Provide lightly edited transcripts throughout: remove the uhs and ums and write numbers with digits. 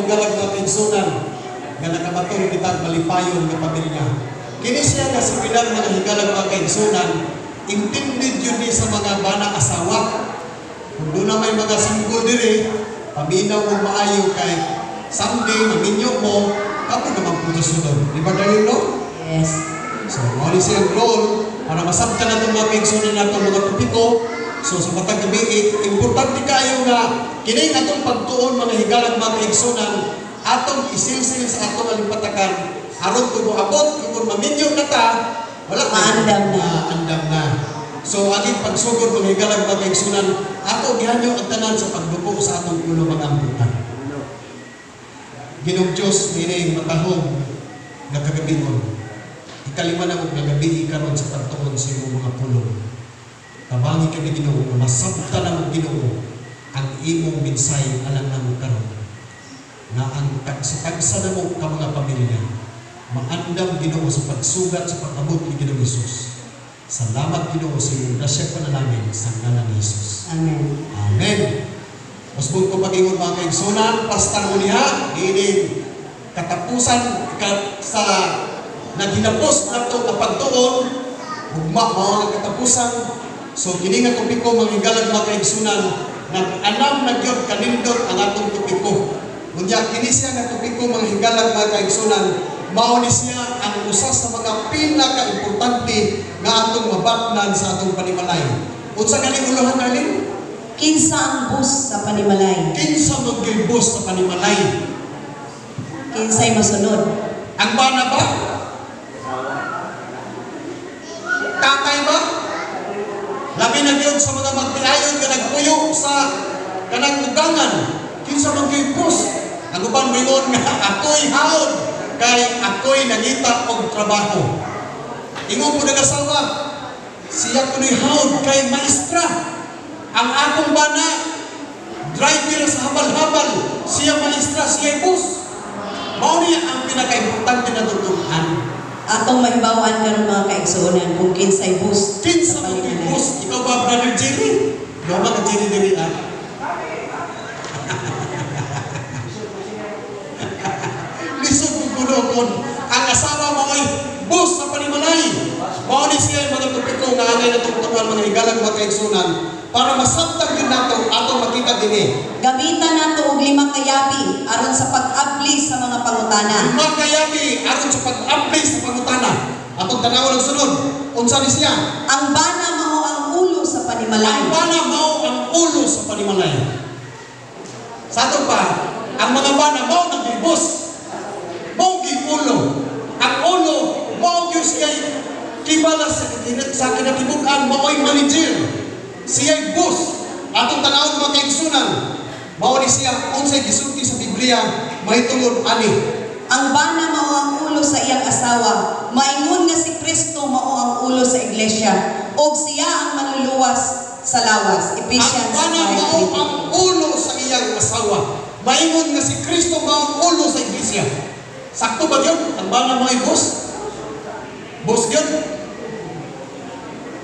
higalag, mga kaigsunan, nga nakabaton kita malipayon nga pamilya. Kini siya nga seminar, mga higalag, mga kaigsunan, intended yun ni sa mga bana asawa. Kung doon na may mga single diri, paminaw mo maayo kay someday maminyo mo, kamo naman po sa sunod. Di ba, darling, no? Yes. So, mao ni siyang role para masabtan nato, mga kaigsunan, nato mga topiko. So, sa matag gabi, importante kayo nga kini atong pagtuon, mga higalag, mga kaigsunan, atong isilsil sa atong alimpatakan aron kung moabot kung maminyo na ta, wala may- Maandam na. Maandam na. So, aging pagsugod, mga higalag, mga kaigsunan, ato gihanyo ang tanan sa pagduko sa atong ulo, mga amputan. Ginoong Diyos, nining matahom nga kagabihon, ikalima na mong gagabi karon sa pagtuon sa imong mga pulong. Tabangi kami, Ginoo, nga masabtan namo, Ginoo, ang imong mensahe alang namo karon. Nga ang tagsa-tagsa namo ka mga pamilya, maandam, Ginoo, sa pagsugat sa pag-abot ni Ginoong Hesus. Salamat, Ginoo, sa imong grasyang panalangin sa ngalan ni Hesus. Amen. Amen. Usbong ko pag-ingon, mga kaigsunan, pastar mo niya, ining katapusan ka, sa naghinapos nato nga pagtuon, ugma mao ang katapusan. So kini nga topiko, mga higalag, mga kaigsunan, nag-anam na gyud kanindot ang atong topiko. Unya kini siya nga topiko, mga higalag, mga kaigsunan, mao ni siya ang usa sa mga pinaka-importante nga atong mabatnan sa atong panimalay. Unsa gani uluhan, Arlene? Kinsa ang boss sa panimalay? Kinsa man gyud boss sa panimalay? Kinsay masunod? Ang bana ba? Tatay ba? Labi na gyud sa mga magtiayon nga nagpuyo sa kanang ugangan. Kinsa man gyud boss? Ang uban moingon nga ako'y haod kay ako'y nangita og trabaho. Ingon po nag-asawa, siya kuno'y haod kay maestra. Ang akong bana, driver sa habal-habal, siya maestra, siya boss. Mao niya ang pinaka-importante na tutunan. Atong mahibaw-an karon, mga kaigsuonan, kung kinsay boss Kinsa sa man gyud panimalay. Boss? Ikaw ba, Brother Jerry? No ba ka Jerry diri ah? Lisod ko kuno kon ang asawa mo ay boss sa panimalay. Mao ni siya ang mga topiko nga angay natungtungan, mga higalang, mga kaigsunan, para masabtan gyud nato atong makita dinhi. Gamitan nato og lima ka yabi aron sa pag-abli sa mga pangutana. Lima ka yabi aron sa pag-abli sa pangutana. Atong tanawon ang sunod. Unsa ni siya? Ang bana mao ang ulo sa panimalay. Ang bana mao ang ulo sa panimalay. Sa ato pa, ang mga bana mao nang boss. Mao gyud ulo. Ang ulo mao gyud siya kibala sa kinatibuk-an, mao'y manager. Siya'y boss. Atong tanawon, mga kaigsunan. Mao ni siya unsay gisulti sa Biblia mahitungod ani. Ang bana mao ang ulo sa iyang asawa. Maingon nga si Kristo mao ang ulo sa iglesia ug siya ang manluluwas sa lawas. Ephesians Ang bana mao 5:22. ang ulo sa iyang asawa. Maingon nga si Kristo mao ang ulo sa iglesia. Sakto ba yun? Ang bana mao'y boss? Boss yun?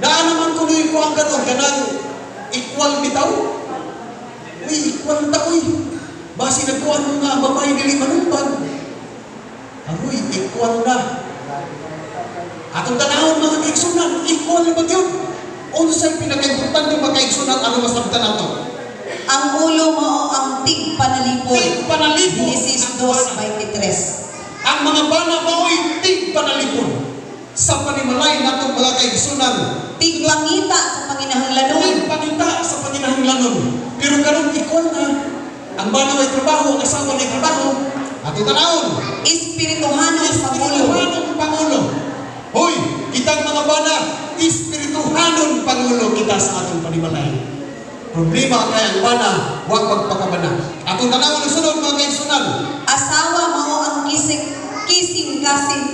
Naa naman kunoy ko ang ganon, ganang equal bitaw. Uy, equal ta uy. Basi nagkuan mo nga ang babae dili manumbag. Aroy, equal na. Atong tanawon, mga kaigsunan, equal na ba yun? Unsay pinaka-importante, mga kaigsunan, ano masabtan nato? Ang ulo mao ang tigpanalipod. Tigpanalipod. Genesis Ang bana. 2:23. Ang mga bana mao'y tigpanalipod sa panimalay natong, mga kaigsunan. Tigpangita sa panginahanglanon. Tigpangita sa panginahanglanon. Pero karon equal na. Ang bana may trabaho, ang asawa may trabaho. Ato tanawon. Espirituhanong pangulo. Espirituhanong pangulo. Hoy, kitang mga bana, espirituhanon pangulo kita sa atong panimalay. Problema kay ang bana, huwag magpakabana. Atong tanawon ang sunod, mga kaigsunan. Asawa mao ang kising kising kasing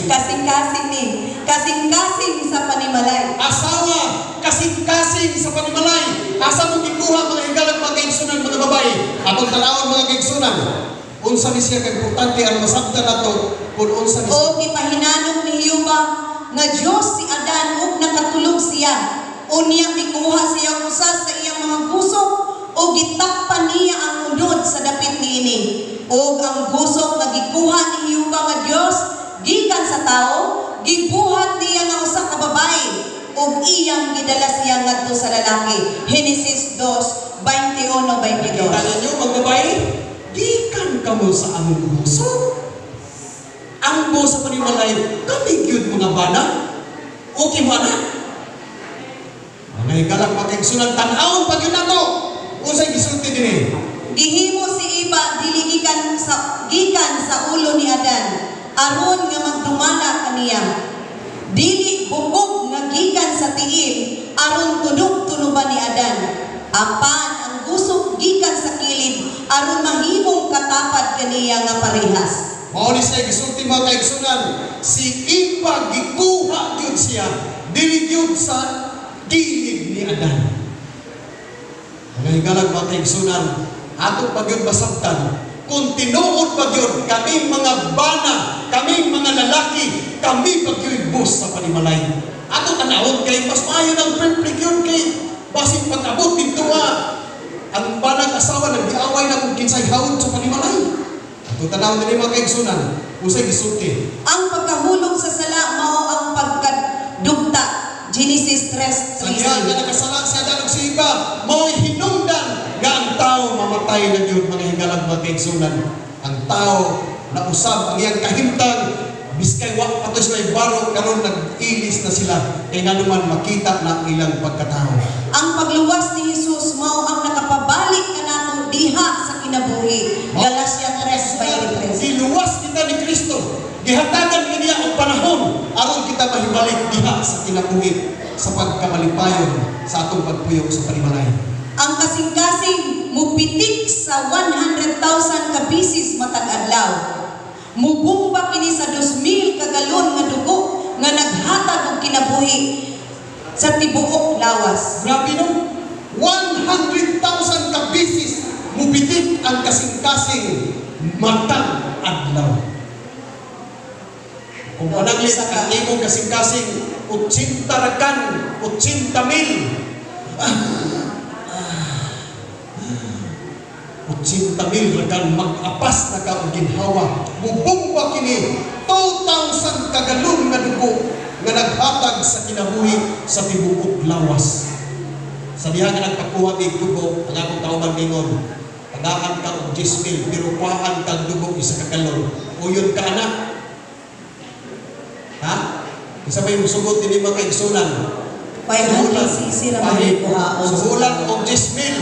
kasing kasing ni kasing kasing sa panimalay. Asawa, kasing-kasing sa panimalay. Asa mo gikuha, mga higalag, mga kaigsunan, mga babae? Atong tanawon, mga kaigsunan. Unsa ni siya ka-importante ang masabtan nato kung unsa ni siya. O gipahinanong ni Jehova nga Dios si Adan ug nakatulog siya. Unya mikuha siya usa sa iyang mga gusok Ug gitakpan niya ang unod sa dapit niini. Ug ang gusok nga gikuha ni Jehova nga Dios gikan sa tawo, gibuhat niya nga usa ka babae ug iyang gidala siya ngadto sa lalaki. Genesis 2:21-22. Kita ninyo, mga babae, gikan kamo sa among gusok. Ang boss sa panimalay, kami gyud mga bana. Okay mo na? Mga higalang, mga kaigsunan, tan-awon pa gyud nato. Unsay gisulti dinhi? Gihimo si Eva dili gikan sa ulo ni Adan aron nga magdumala kaniya. Dili bukog nga gikan sa tiil aron tunog-tunuban ni Adan. Apan ang gusok gikan sa kilid aron mahimong katapad kaniya nga parehas. Mao ni siya gisulti, mga kaigsunan, si Eva gikuha gyud siya dili gyud sa gilid ni Adan. Mga higalang, mga kaigsunan, ato pa gyud masabtan kung tinuod pa gyud kami mga bana, kami mga lalaki, kami pa gyud boss sa panimalay. Ato tanawon kay mas maayo ng perfect yun kay basin pag-abot dito ang banag asawa nagdiaway na kung kinsay hawod sa panimalay. Ato tanawon dinhi, mga kaigsunan, unsay gisulti? Ang pagkahulog sa sala mao ang pagkadugta. Genesis Sa diha 3:13. nga nakasala si Adan ug si Eva, mao'y hinungdan nga ang tao mamatay na gyud, mga higalang, mga kaigsunan. Ang tao nausab ang iyang kahimtang biskay wa pa to sila baro, karon nag-ilis na sila kay nganuman makita na ang ilang pagkatao. Ang pagluwas ni Jesus mao ang nakapabalik kanato diha sa kinabuhi. Galacia 3:23. Giluwas kita ni Kristo. Gihatagan niya og panahon aron kita mahibalik diha sa kinabuhi sa pagkamalipayon sa atong pagpuyok sa panimalay. Ang kasing-kasing mupitik sa 100,000 ka bisis matag adlaw. Mubumba kini sa 2,000 ka galon nga dugo nga naghatag og kinabuhi sa tibuok lawas. Grabe, no? 100,000 ka bisis mupitik ang kasing-kasing matag adlaw. Kung pananglit ang imong kasing-kasing 80 rakan, 80 mil. 80 mil rakan mag-apas na ka og ginhawa. Mubumba kini 2,000 ka galon nga dugo nga naghatag sa kinabuhi sa tibuok lawas. Sa diha nga nagpakuha mig dugo, ang akong kauban mingon, "Tagaan ka og 10 mil, pero kuhaan kag dugo isa ka galon. Uyon ka anak?" Ha? Isa pa yung sugot dinhi, mga kaigsunan? 500 cc ra man kuhaon. Suhulan og 10 mil,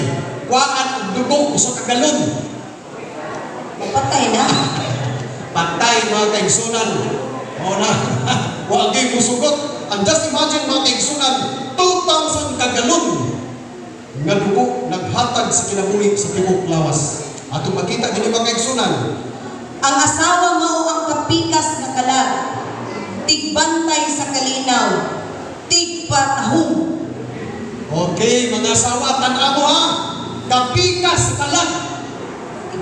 kuhaan og dugo usa ka galon. Mapatay na. Patay, mga kaigsunan. Mao na. Wa gyud musugot. And just imagine, mga kaigsunan, 2,000 ka galon nga dugo naghatag sa kinabuhi sa tibuok lawas. Atong makita dinhi, mga kaigsunan. Ang asawa mao ang kapikas nga kalag. Tigbantay sa kalinaw. Tigpatahom. Okay, mga asawa, tan-aw mo ha. Kapikas kalag.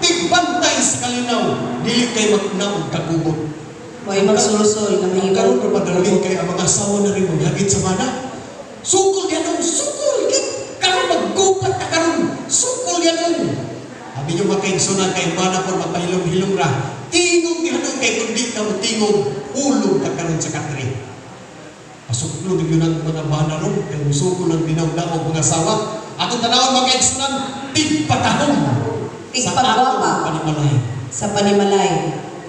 Tigbantay sa kalinaw. Dili kay magna og kagugot. Way magsulsol nga mahimo. Karon pa padali kay ang mga asawa na rin maghagit sa bana. Sukol yan ang sukol. Karon maggupat ka karon. Sukol yan ang. Sabi niyo, mga kaigsunan, kay bana po magpahilom-hilom ra. Tingog ni hanong kay kundi ka mo tingog, hulog ka karon sa katre. Pasuklo din yun ang mga bana ron, kay musukol ang dinawdaog mga asawa. Atong tanawon, mga kaigsunan, tigpatahom sa Tigpagwapa. atong panimalay. Sa panimalay.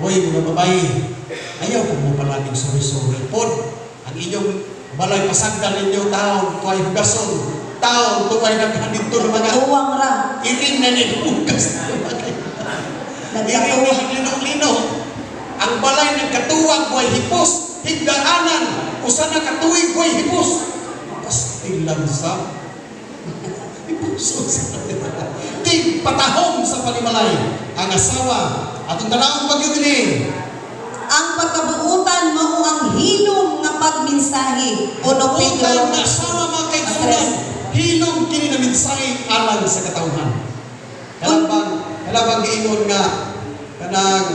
Hoy, mga babae, ayaw ko mo palaging sorry-sorry pod. Ang inyong balay pasagdan ninyo taon, tuway hugason, taon, tuway naghanito ng mga Nagkatuwang ra. Iring na naghugas. Iring na Nagkatuwang. lino-lino. Ang balay nagkatuwang, buhay hipos, higdaanan, usa na katuig, buhay hipos. Pastilan sa hipuso sa tigpatahom sa panimalay. Ang asawa, atong tanawon pag yun din. Ang pagkabuutan mao ang hilom nga pagmensahe. Uno Pedro. Utang na asawa, mga kaigsunan, hilom kini na mensahe alang sa katawhan. Kanabang giingon nga kanang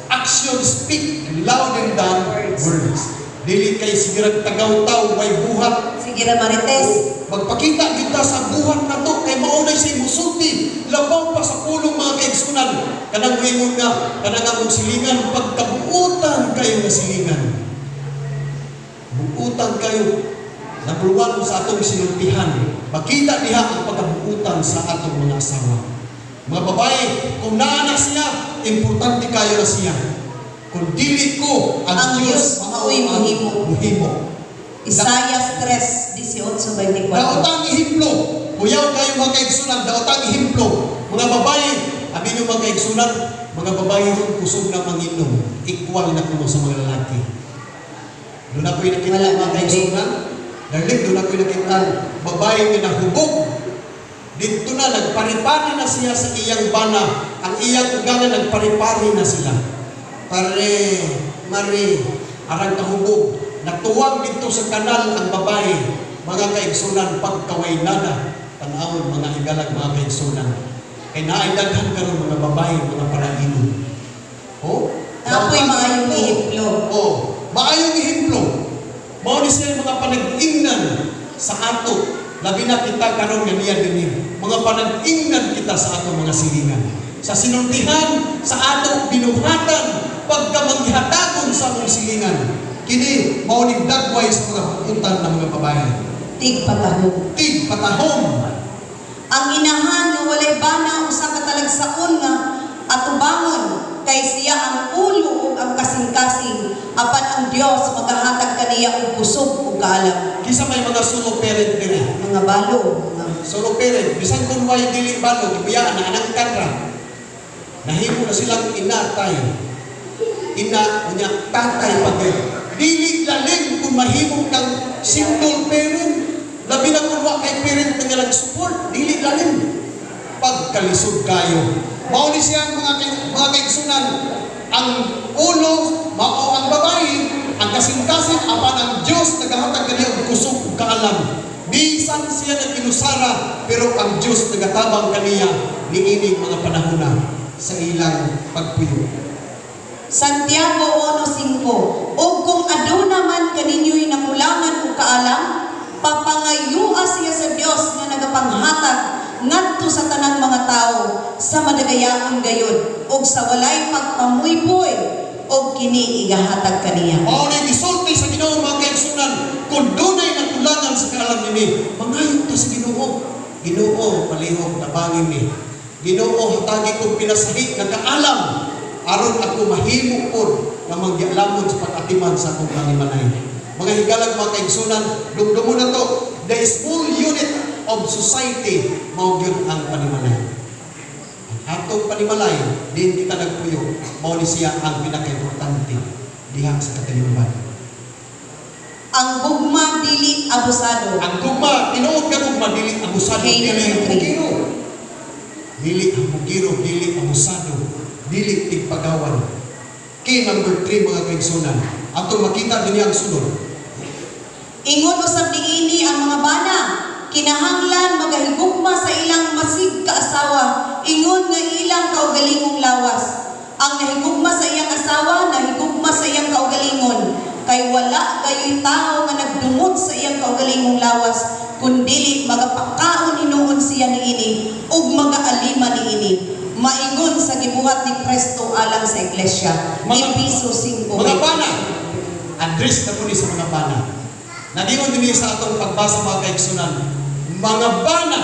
action speak louder than Words. words. Dili kay sigirag tagaw-taw, way buhat. Sige ra, Marites. Magpakita kita sa buhat nato kay mao na siya musulti labaw pa sa pulong, mga kaigsunan. Kanang moingon nga kanang among silingan, pagkabuutan kayo nga silingan, buutan kayo. Number one sa atong sinultihan, makita diha ang pagkabuutan sa atong mga asawa. Mga babae, kung naa na siya, importante kayo na siya. Kung dili ko, ang, Ang Diyos Diyos mao'y mao ang muhimo. Muhimo. Isaias 3:18-24. Daotang ehemplo. Kuyaw kayo, mga kaigsunan, daotang ehemplo. Mga babae, abi nyo, mga kaigsunan, mga babae ron kusog na manginom. Equal na kuno sa mga lalaki. Doon ako'y nakita, Wala, mga kaigsunan. Darling, doon ako'y nakita babae nga nahubog. Dito na, nagparipari na siya sa iyang bana. Ang iyang ugana, nagparipari na sila. Pare, mare, arang kahubog. Natuwag dito sa kanal ang babae. Mga kaigsunan, pagkaway nana. Tanawon, mga higalag, mga kaigsunan. Kay naay daghan karon mga babae, mga parainom. Oh? Ako'y maayong ehemplo. Oh, maayong ehemplo. Mao ni siya yung mga panag-ingnan sa ato. Labi na kita karon nga niya dinhi. Mga panag-ingnan kita sa atong mga silingan. Sa sinultihan, sa atong binuhatan, pagka manghatagon sa among silingan. Kini mao ni dagway sa mga buutan ng mga babae. Tigpatahom. Tig patahom. Ang inahan nga walay bana usa ka talagsaon nga atubangon, kay siya ang ulo ug ang kasing-kasing, apan ang Dios magahatag kaniya og kusog ug kaalam. Kinsa may mga solo parent diri? Mga balo, mga Solo parent, bisan kung way dili balo, gibuyaan na anang kanra. Nahimo na silang inatay. Ina, unya, tatay pa gyud. Dili lalim kung mahimo kang single parent. Labi na kung wa kay parent nga nag-support, dili lalim. Pagkalisod kayo. Mao ni siya mga kaigsunan, ang ulo mao ang babae, ang kasing-kasing, apan ang Dios nagahatag kaniya og kusog ug kaalam. Bisan siya nag-inusara, pero ang Dios nagatabang kaniya niining mga panahona sa ilang pagpuyo. Santiago 1:5. "Og kung aduna man kaninyo'y nakulangan og kaalam, papangayua siya sa Dios nga nagapanghatag ngadto sa tanang mga tawo sa madagayaon gayud ug sa walay pagpamuypoy, ug kini igahatag kaniya." Mao ni gisulti sa Ginoo, mga kaigsunan, kung dunay nakulangan sa kaalam nini, mangayo ta sa Ginoo. "Ginoo, palihog tabangin ni. Ginoo, hatagi kong pinasahi nga kaalam aron ako mahimo pod nga manggialamon sa pag-atiman sa akong panimalay." Mga higalag, mga kaigsunan, dumdumon na to, the small unit of society mao gyud ang panimalay. Ang atong panimalay, din kita nagpuyo, mao ni siya ang pinakaimportante diha sa katilingban. Ang gugma dili abusado. Ang gugma, tinuod nga gugma, dili abusado, Okay, dili number three. hambugiro. Dili hambugiro, dili abusado, dili tigpagawan. Key number 3, mga kaigsunan. Atong makita dinhi ang sunod. Ingon usab niini, ang mga bana kinahanglan magahigugma sa ilang masig kaasawa ingon nga ilang kaugalingong lawas. Ang nahigugma sa iyang asawa, nahigugma sa iyang kaugalingon, kay wala gayoy tawo nga nagdumot sa iyang kaugalingong lawas, kundili magapakaon hinuon siya niini ug magaalima niini, maingon sa gibuhat ni Kristo alang sa iglesia. Episo 5. Mga bana, address na po ni sa mga bana. Nagingon din sa atong pagbasa, mga kaigsunan. Mga bana,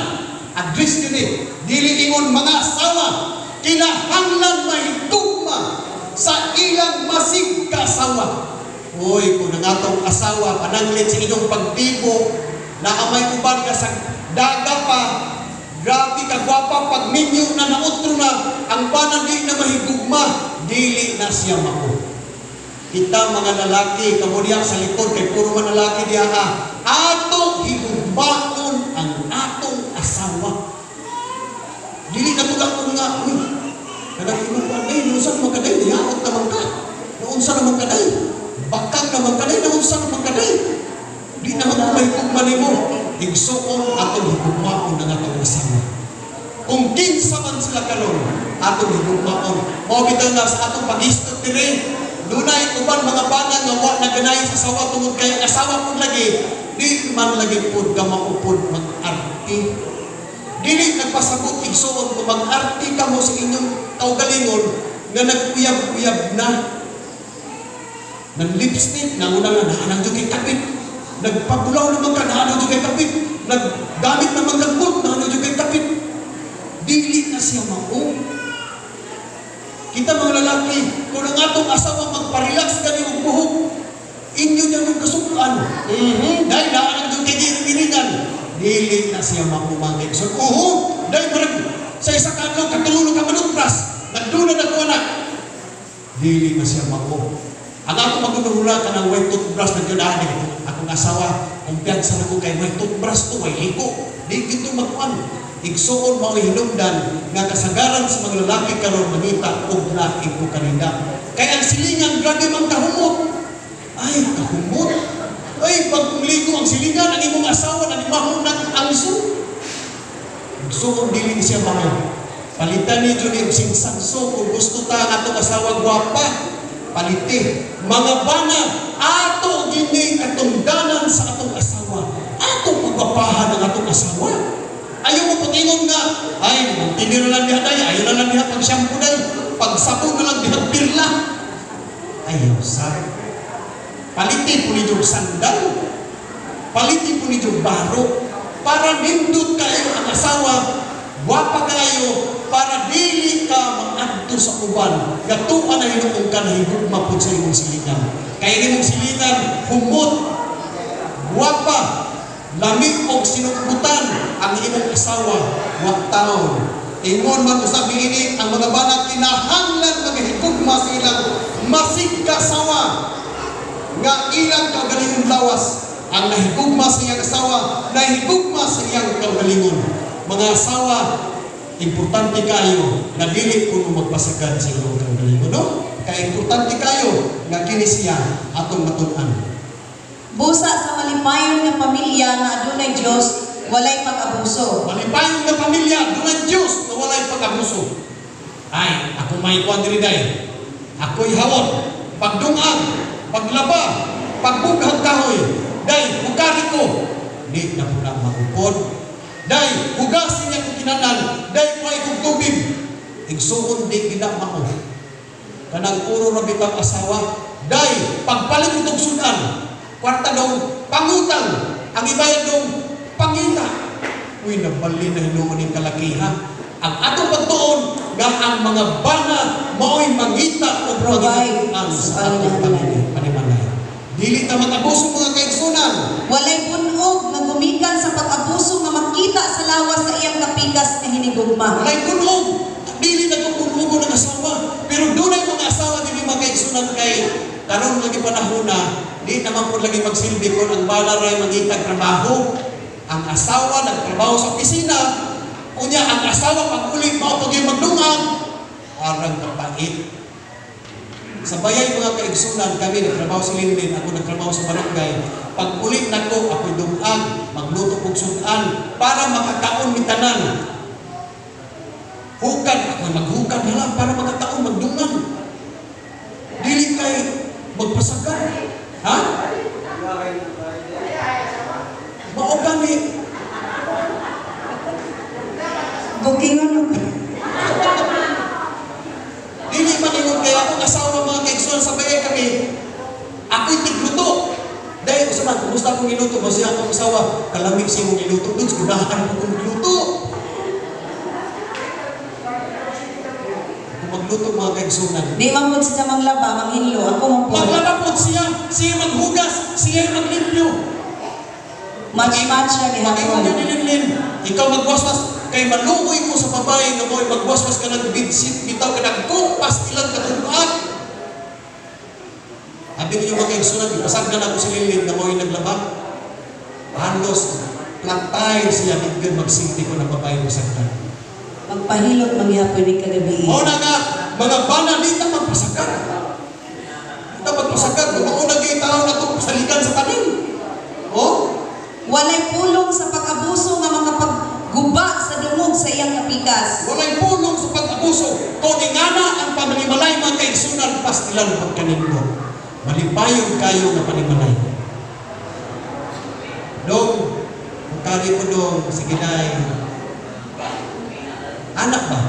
address din ni, dili ingon mga asawa, kinahanglan mahigugma sa ilang masig kaasawa. Uy, kung ang atong asawa, pananglit sa inyong pagbibo, na amay uban ka sa daga pa, grabe ka gwapa, pag ninyo na nautro na, ang bana di na mahigugma, dili na siya mao. Kita mga lalaki, kamo diha sa likod, kay puro man lalaki diha ha, atong higugmaon ang atong asawa. Dili na tulad ko nga, uy, kanang imong panay, naunsa naman kaday, niyaot naman ka. Naunsa naman kaday, bakang naman kaday, naunsa naman kaday. Di naman ko mahigugma nimo. Igsuon, atong higugmaon ang atong asawa. Kung kinsa man sila karon, atong higugmaon. Mao bitaw na sa atong pag-istot diri, Dunay uban mga bana nga wa naganahi sa asawa tungod kay ang asawa pud lagi di man lagi pud ka maupod mag-arte. Dili nagpasabot, igsuon, kung mag-arte kamo sa inyong kaugalingon nga nag-uyab-uyab na ng lipstick, nanguna nga naanang jud kay kapit. Nagpabulaw naman ka, naanang jud kay kapit. Naggamit naman kag boot, naanang jud kay kapit. Dili na siya mao. Kita mga lalaki, kung ang atong asawa magpa-relax gani og buhok, inyo niya nung kasukan. Dahil naanang jud kay giringan. Dili na siya mao, mga kaigsoon. Uho, dahil marag sa isa ka adlaw katulo ka manutras, nagduna na ko anak. Dili na siya mao. Ang ako magunahuna ka ng white toothbrush na gyud ani. Akong asawa, kumpiyansa na ko kay white toothbrush to, way liko. Di gito magkuan. Igsuon, mao hinungdan nga kasagaran sa mga lalaki karon mangita og lain ko kanina. Kay ang silingan grabe man kahumot. Ay, kahumot. Ay, pag ligo ang silingan, ang imong asawa na mahon ng angso. Igsuon, dili ni siya mao. Palitan ni Juni og singsangso kung gusto ta ang atong asawa gwapa. Palite. Mga bana, ato gini katungdanan sa atong asawa. Ato pagwapahan ang atong asawa. Ayaw mo pag-ingon nga, ay, magtinir na lang diha day, ayaw na lang diha pag shampoo day, pagsabon na lang diha pirla. Ayaw sa. Palite po ninyo sandal. Palite po ninyo baro. Para nindot kayo ang asawa, gwapa kayo, para dili ka maadto sa uban. Gatuan na hinuong ka nahigugma po sa imong silingan. Kaya imong silingan, humot, gwapa, lami og sinugbutan ang imong asawa, wa taon. Ingon man usab niini, ang mga bana kinahanglan maghigugma sa ilang masigkasawa nga ilang kaugalingon lawas. Ang nahigugma sa iyang asawa, nahigugma sa iyang kaugalingon. Mga asawa, importante kayo nga dili kuno magpasagad sa iyong kaugalingon, no? Kay importante kayo nga kini siya atong matun-an. Busa sa malipayon nga pamilya nga adunay Dios, walay pag-abuso. Malipayon nga pamilya, dunay Dios nga walay pag-abuso. Ay, ako may kuan diri day. Ako'y hawon, pagdungag, paglaba, pagbughag kahoy. Day, hukari ko. Di na po na maupod. Day, hugasin niya kong kinanan. Day, kuhay kong tubig. Igsuon, di gina mao. Kanang puro ra bitang asawa. Day, pagpalit itong sudan, kwarta dong pangutang, ang ibayad dong pangita. Uy, nabali na hinuon ning kalakiha. Ang atong pagtuon nga ang mga bana mao'y mangita og Provide pagituan sa sa atong panimalay. Dili ta mag-abuso, mga kaigsunan. Walay bunog nga gumikan sa pag-abuso nga makita sa lawas sa iyang kapikas nga hinigugma. Walay bunog. Dili na kung bunugo ng asawa. Pero dunay mga asawa dili, mga kaigsunan, kay karon lagi panahon na di naman po lagi magsilbi kung ang bana ray mangitag trabaho. Ang asawa nagtrabaho sa opisina, unya ang asawa pag uli mao pag yung magdungag, arang kapait. Sa bayay, mga kaigsunan, kami nagtrabaho si Linlin, ako nagtrabaho sa barangay. Pag uli nako, ako'y dungag, magluto kog sudan para makakaon mi tanan. Hukad, ako'y maghukad na lang para makakaon, magdungan. Dili kay magpasagar. Ha? Mao gani. Bukingon. Dili man ingon kay akong asawa, mga kaigsunan, sa bayay kami. Ako'y tigluto. Dahil sa man, kumusta akong giluto? Basta akong asawa, kalami siya mong giluto. Doon, gunahan ko kong giluto. Kung magluto, mga kaigsunan. Di man po siya manglaba, manghinlo. Ako man po. Maglaba po siya, siya maghugas, siya maglimpyo. Match-match siya Magingon gihapon. yun nilin. Ikaw magwaswas, kay maluoy ko sa babae nga mo'y magwaswas ka ng bedsheet, bitaw ka nagkupas ilang katungkaan. Abi ninyo, mga kaigsunan, ipasagdan ako si Lilin na mo'y naglaba. Halos platay siya, bigyan magsilbi ko ng babae mo sagdan. Magpahilot mangyapon ni kagabi. Mao na nga, mga bana, di ta magpasagad. Di ta magpasagad. Mauna gyud tao na itong saligan sa tanin. Oh? Walay pulong sa pag-abuso nga makapagguba sa dungog sa iyang kapikas. Walay pulong sa pag-abuso. Kung ingana ang ang pamanimalay, mga kaigsunan, pastilan pagkanindot. Malipayon kayo nga panimalay. Dong, kung kari ko dong, sige day. Anak ba?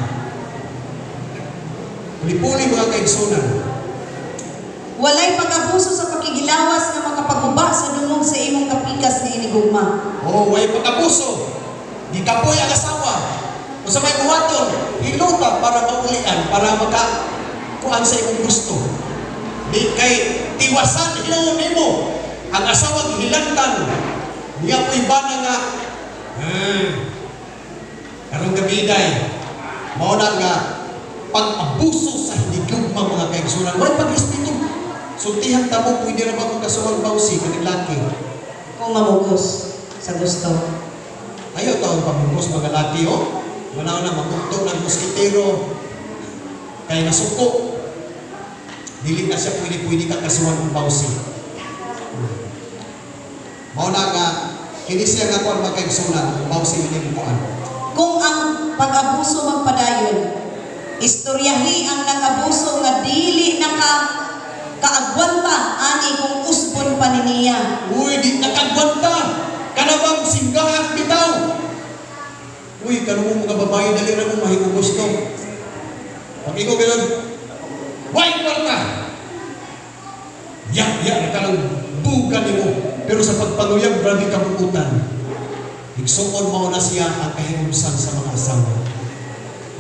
Puli-puli, mga kaigsunan. Walay pag-abuso sa pakigilawas nga makapaguba sa dungog sa imong kapikas nga inigugma. Oh, way pag-abuso. Gikapoy ang asawa. Kung sa may buhaton, hiluta para maulian, para maka kuan sa imong gusto. Di kay tiwasan hinuon nimo. Ang asawa gihilantan. Niya po'y bana nga, karong gabi day, mao na nga pag-abuso sa hinigugma, mga kaigsunan. Way pagrespeto. Sultihan ta mo, pwede ra ba kung kasuwang bawsi kaning laki? Kung mamugos sa gusto. Ayaw taong pamugos, mga laki, oh. Wala na mamukto ng moskitero. Kay nasuko. Dili na siya pwede-pwede ka kasuhan ng bawsi. Mao na nga, kini siya nga kuan, mga kaigsunan, bawsi ini kuan. Kung ang pag-abuso magpadayon, istoryahi ang nag-abuso nga dili naka kaagwanta ani kung usbon pa ni niya. Uy, di nakagwanta. Kanabang singgahan bitaw. Uy, kanu mga babae, dali ra mo mahimong gusto. Pag ikaw ganun, "Way kwarta!" Ya, ya, nakalang duga nimo. Pero sa pagpanguyab, grabe kabuutan. Igsuon, mao na siya ang kahimumsan sa mga asawa.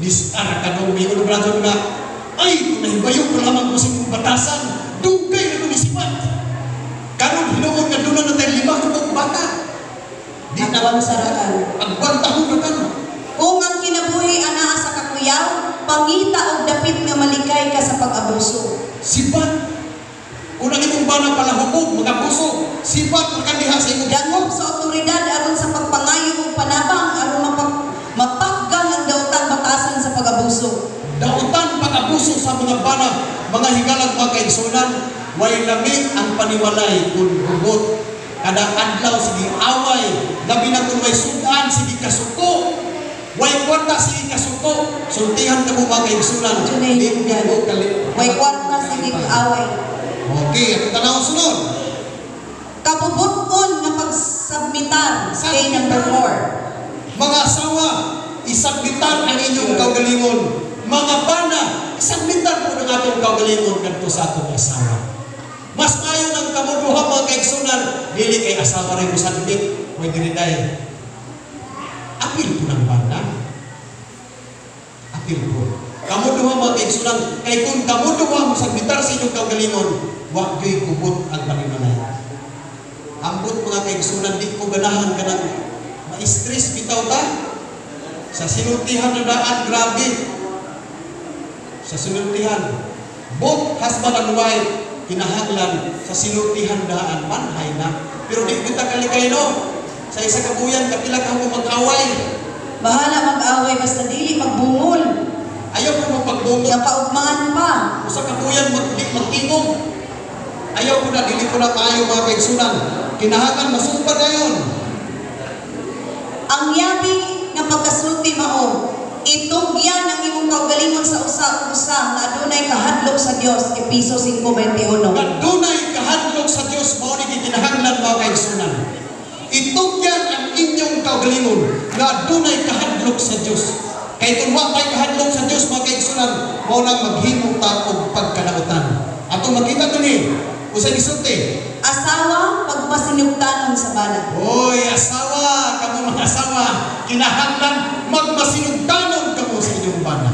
Nisara ka nung may braso nga, "Ay, kung nahibayo ko lamang ko sa imong batasan, dugay na ko nisibat. Karon hinuon nga doon na tayo lima ka buok bata." Di na Agwanta ra kan. Agwanta ho ra kan. Kung ang kinabuhi anaa sa kakuyaw, pangita og dapit nga malikay ka sa pag-abuso. Sibat. Kung ang imong bana palahubog, mga puso, sibat ang kandiha sa imong Dangop sa otoridad aron sa pagpangayo og panabang aron mapakgang ang daotang batasan sa pag-abuso. Dautan pag-abuso sa mga bana, mga higalag, mga kaigsunan, way lami ang panimalay kung hugot. Kada adlaw sige away, labi na kung may sudan, sige kasuko. Way kwarta, sige kasuko. Sultihan ka mo, mga kaigsunan. Tunay Di yan. mo Way kwarta, sige away. Okay, atong tanawon sunod. Kabubuton nga pagsabmitar kay number 4. Mga asawa, isabmitan ang inyong kaugalingon. Mga bana, isabmitan po ng atong kaugalingon kadto sa atong asawa. Mas maayo ng kamuduha, mga kaigsunan, dili kay asawa rin mo submit, pwede rin dahil. Apil po ng bana. Apil po. Kamuduha, mga kaigsunan, kay kung kamuduha mo submitar sa inyong kaugalingon, wa gyoy gubot ang panimalay. Ambot, mga kaigsunan, di ko ganahan kanang ma-stress bitaw ta. Sa sinultihan na daan, grabe. Sa sinultihan, both husband and wife, kinahanglan sa sinultihan daan, manhay na. Pero di kita kalikay, no? Sa isa ka buyan, kapila ka mo mag-away. Bahala mag-away basta dili magbungol. Ayaw ko magpagbungol. Nga paugmaan pa. Usa ka buyan, di magtingog. Ayaw ko na, dili ko na maayo, mga kaigsunan. Kinahanglan masupad na yun. Ang yabi nga pagkasulti mao, itugyan ang imong kaugalingon sa usa ug usa nga adunay kahadlok sa Dios, Epeso 5:21. Nga dunay kahadlok sa Dios, mao ni gikinahanglan, mga kaigsunan. Itugyan ang inyong kaugalingon nga dunay kahadlok sa Dios. Kay kung wa tay kahadlok sa Dios, mga kaigsunan, mao nang maghimo ta og pagkalautan. Atong makita dinhi, unsay gisulti? Asawa, pagmasinugtanon sa bana. Hoy, asawa, kamo mga asawa, kinahanglan magmasinugtanon kamo sa inyong bana.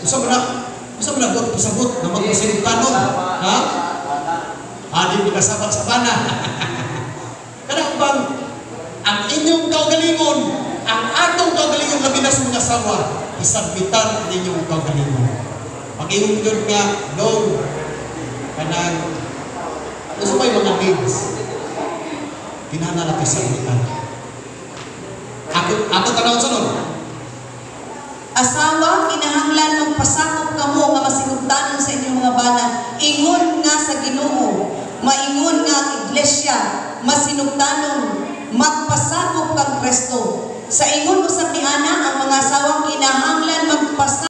Usa ba na? Usa ba na buot pasabot na magmasinugtanon? Ha? Adi mo kasabot sa bana. Kana bang ang inyong kaugalingon, ang atong kaugalingon, labi na sa mga asawa, isabmitan ang inyong kaugalingon. Pag-ingon yun nga, dong, kanang, unsa may mga needs, kinahanglan nato isabmitan. Ako, ato tanawon sunod. Asawa, kinahanglan magpasakop kamo nga masinugtanon sa inyong mga bana. Ingon nga sa Ginoo, maingon nga ang iglesia, masinugtanon, magpasakop kang Kristo. Sa ingon usab ni ana, ang mga asawa kinahanglan magpasakop